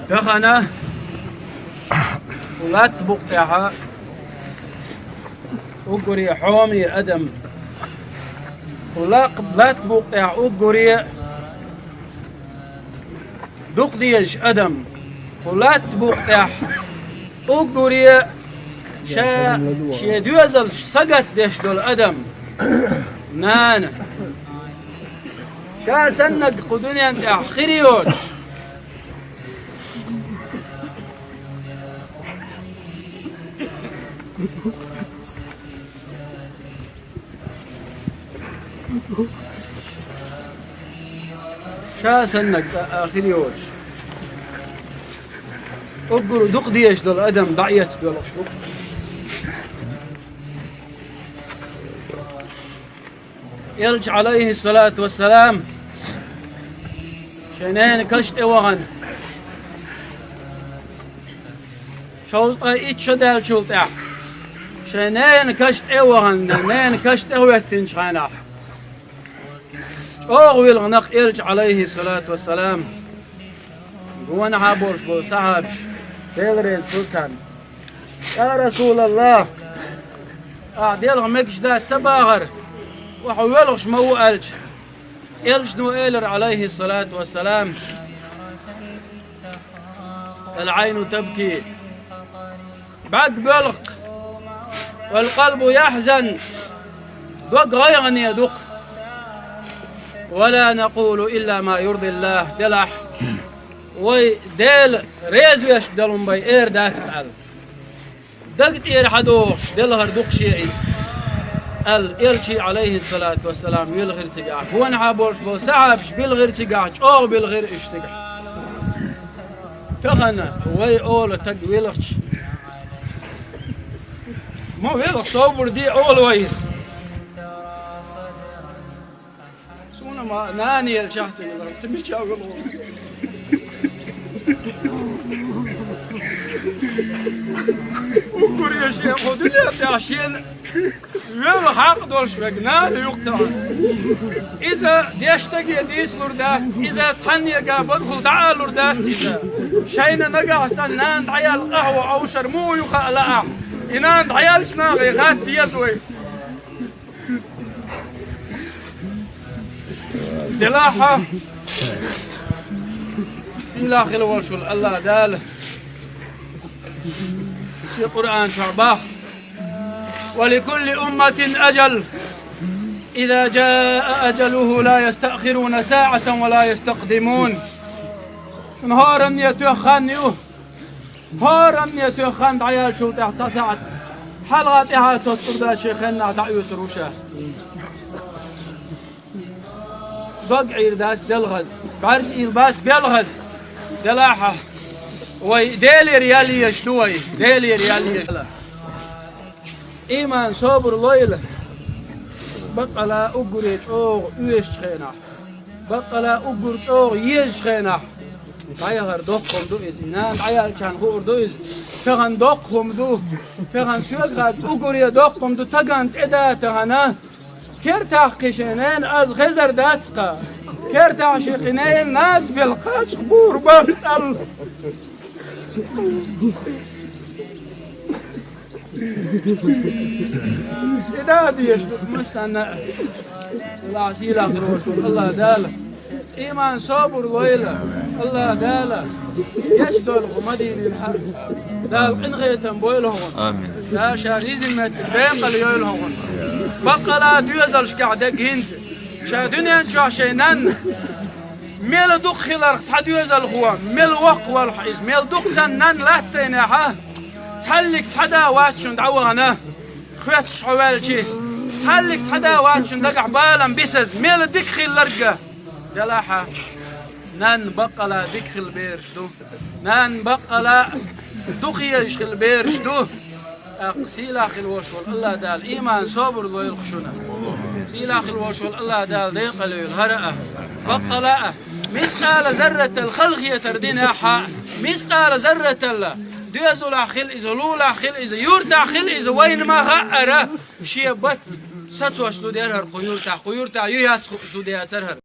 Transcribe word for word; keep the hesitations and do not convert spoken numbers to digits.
Тахана латта букъ тӀехьа уггаре хьоме адам, кху лакх-, латта букъ тӀехьа уггаре дукха дезаш адам, кху латта букъ тӀехьа уггаре ша шен доьзалш сагатдеш долу адам, нана. Ша саннаг кху дуьнен тӀехь хир йоцуш, ша саннаг цкъа а хир йоцуш, уггар дукха дезаш долу адам дӀаэцна долуш ду. Элча, Ӏалайхиссалату вассалам, шен ненан каш тӀе вахана, шовзткъе итт шо даьллачул тӀаьхьа, шен ненан каш тӀе а вахана, ненан каш тӀе а хӀоьттинчу хенахь, чӀогӀа вилхина-кх Элча, Ӏалайхиссалату вассалам. Гонахьа болуш болу сахьабаш, Дела реза хуьлда царна: «Я Расулаллах, ахь делха мегаш дац ца бахара, хьо воьлхуш ма ву», — аьлча, Элчано элира, Ӏалайхиссалату вассалам: «Ал-Ӏайну табки». БӀаьрг боьлху-кх. «Вал-къалбу яхьзан». Дог гӀайгӀане ду-кх. «Ва ла накъулу илла ма юрдиллах». Делахь, вай Дела реза веш долу хӀума бен эр дац-кх аьлла. Даг тӀера хьадохуш делхар ду-кх шен иза, аьлла, Элча, Ӏалайхиссалату вассалам, вилхира цигахь. Гонахьа болуш болу сахьабаш билхира цигахь, чӀогӀа билхира уьш цигахь. Тахана вай олу таг вилхча, ма велха, собар де олу вай. Суна ма нана елчахь ца велхара, кхин мича велха? Уггаре шен кху дуьнен тӀехь шена велха хьакъ долуш верг нана ю-кх тахана. Иза деш стаге дийцалур дац, иза цхьаннега бадхула дӀаалур дац иза. Шайна нагахь санна нана дӀаяьлла къахьо Ӏовшар муха ю хаа лаахь, и нана дӀаяьллачу нахе хатта деза вай. Делахь, сийлахь хила волуш волу АллахӀ Дала шен Къуръан чохь боху: «Ва ликулли умматин ажал, иза жаа ажалуху ла ястаъхируна саӀатан ва ла ястакъдимун». Шуна хӀоранне тоьхна хан ю. ХӀоранне тоьхна хан дӀаяьллачул тӀаьхьа цхьа сахьт хьалха тӀаьхьа тоттур дац, шен хеннахь дӀаоьцур ву ша. Дог Ӏийр дац делхаза, бӀаьрг Ӏийр бац белхаза. Делахь, вай Делера ял езаш ду вай, Делера ял езаш. Ийман собар лойла, баккъала уггаре чӀогӀа оьшучу хенахь. Баккъала уггар чӀогӀа езачу хенахь, дӀаяхар доккха хӀума ду иза. И нана дӀаяьллачарна хуур ду иза. Тахана доккха хӀума ду. Тахана соьга хадда уггаре доккха хӀума ду. Тахана тӀеда тахана. Кертахь кхин шен ненан аз хезар дац-кха. Кертахь шен кхин ненан наз белла кхачах бур бац аьлла. И да дезаш ду массанна а. Аллахь сийлахь лоруш ву АллахӀ Дала. Ийман собар лойла АллахӀ Дала. Гечдойла хӀу Мадинин хьа. Дала къинхетам бойла хӀуна. Амин. Дала ша ризин метта бекъал йойла хӀуна. Баккъала доьзалшкахь дерг хӀинца. Ша дуьнен чохь шайн нанна мела дукха хиларх цхьа доьзалхо, мела воккха валахь иза, мела дукха царна нанна латтайнехьа, цхьаллиг цхьа да вац шун дӀавахана, хоьттуш хьо ваьлчи, цхьаллиг цхьа да вац шун дагахь балам бисаза, мела дика хилларг а. Делахьа, нанна баккъала дика хила бераш ду, нанна баккъала дукха езаш хила бераш ду. ТӀаккха сийлахь хила волуш волу АллахӀ Дала ийман собар лойла-кх шуна. Сийлахь хила волуш волу АллахӀ Дала декъал йойла хӀара а, баккъала а, мискъала зарратал халахетар динехь а, мискъала зарратал доьзалехь хила иза, лулахь хила иза, юртахь хила иза, вайна ма хаьара, шен бат сацош зуда яра хӀара кху юртахь, кху юртахь ю яц хууш зуда яцара хӀара.